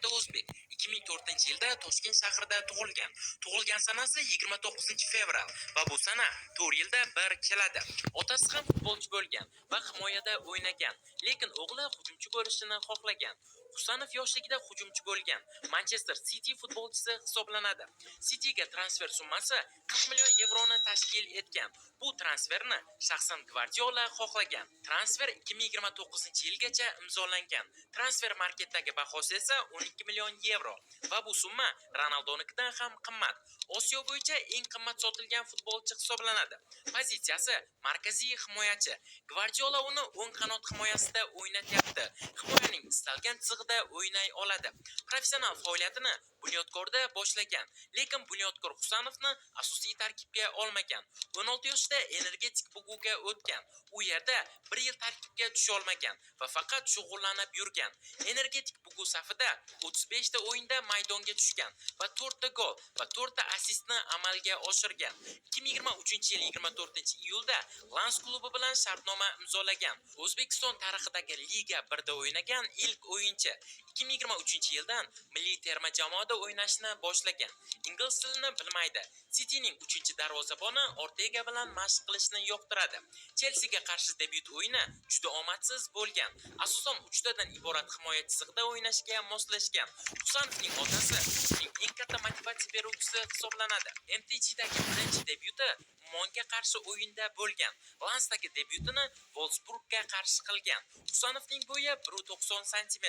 Asliyati o'zbek. 2004-yilda Toshkent shahrida tug'ilgan. Tug'ilgan sanasi 29-fevral va bu sana 4 yilda bir keladi. Otasi ham futbolchi bo'lgan va himoyada o'ynagan, lekin o'g'li hujumchi bo'lishini xohlagan. Husanov yoshligida hujumchi bo'lgan. Manchester City futbolchisi hisoblanadi. Cityga transfer summasi 40 million yevroni tashkil etgan. Bu transferni shaxsan Gvardiola xohlagan. Transfer 2029-yilgacha imzolangan. Transfer marketdagi bahosi esa 12 million yevro va bu summa Ronaldonikidan ham qimmat. Osiyo bo'yicha eng qimmat sotilgan futbolchi hisoblanadi. Pozitsiyasi markaziy himoyachi. Gvardiola uni o'ng qanot himoyasida o'ynatyapti. Himoyaning istalgan chizig'ida o'ynay oladi. Professional faoliyatini Bunyodkorda boshlagan, lekin Bunyodkor Husanovni asosiy tarkibga olmagan. 16 yoshida Energetik Buguga o'tgan. U yerda bir yil tarkibga tusha olmagan va faqat shug'ullanib yurgan. Energetik Bugu safida 35 ta o'yinda maydonga tushgan va 4 ta gol va 4 ta assistni amalga oshirgan. 2023-yil 24-iyulda Lans klubi bilan shartnoma imzolagan. O'zbekiston tarixidagi Liga 1da o'ynagan ilk o'yinchi. 2023-yildan milliy terma jamoada o'ynashni boshlagan. Ingliz tilini bilmaydi. Cityning 3-darvozaboni Ortega bilan mashq qilishni yoqtiradi. Chelsiga qarshi debyut o'yini juda omadsiz bo'lgan. Asosan uchtadan iborat himoya chizig'ida o'ynashga moslashgan. Husanovning otasi uning eng katta motivatsiya beruvchisi hisoblanadi. MTGdagi birinchi debyuti Ummonga qarshi o'yinda bo'lgan. Lansdagi debyutini Wolfsburgga qarshi qilgan. Husanovning bo'yi 1,90 sm,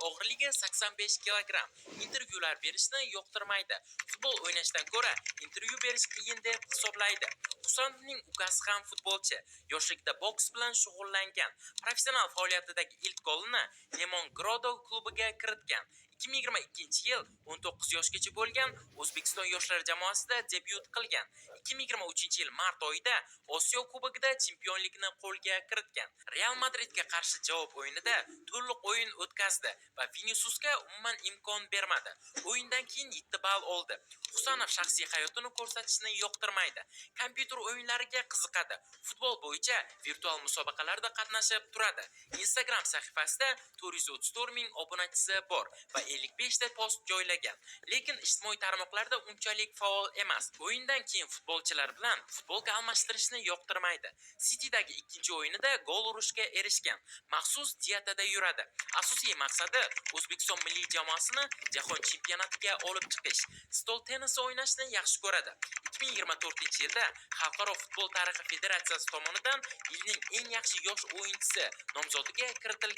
og'irligi 85 kg. Intervyular berishni yoqtirmaydi. Futbol o'ynashdan ko'ra intervyu berish qiyin deb hisoblaydi. Husanovning ukasi ham futbolchi. Yoshligida boks bilan shug'ullangan. Professional faoliyatidagi ilk golini Nemon Grodo klubiga kiritgan. 2022-yil 19 yoshgacha bo'lgan O'zbekiston yoshlar jamoasida debyut qilgan. 2023-yil mart oyida Osiyo Kubogida chempionlikni qo'lga kiritgan. Real Madridga qarshi javob o'yinida to'liq o'yin o'tkazdi va Vinisiusga umuman imkon bermadi. O'yindan keyin 7 ball oldi. Husanov shaxsiy hayotini ko'rsatishni yoqtirmaydi. Kompyuter o'yinlariga qiziqadi. Futbol bo'yicha virtual musobaqalarda qatnashib turadi. Instagram sahifasida 434 ming obunachisi bor va 55 ta post joylagan. Lekin ijtimoiy tarmoqlarda unchalik faol emas. O'yindan keyin futbolchilar bilan futbolka almashtirishni yoqtirmaydi. Citydagi ikkinchi o'yinida gol urishga erishgan. Maxsus dietada yuradi. Asosiy maqsadi O'zbekiston milliy jamoasini jahon chempionatiga olib chiqish. Stol tennisi o'ynashni yaxshi ko'radi. 2024-yilda Xalqaro futbol tarixi federatsiyasi tomonidan yilning eng yaxshi yosh o'yinchisi nomzodiga kiritilgan.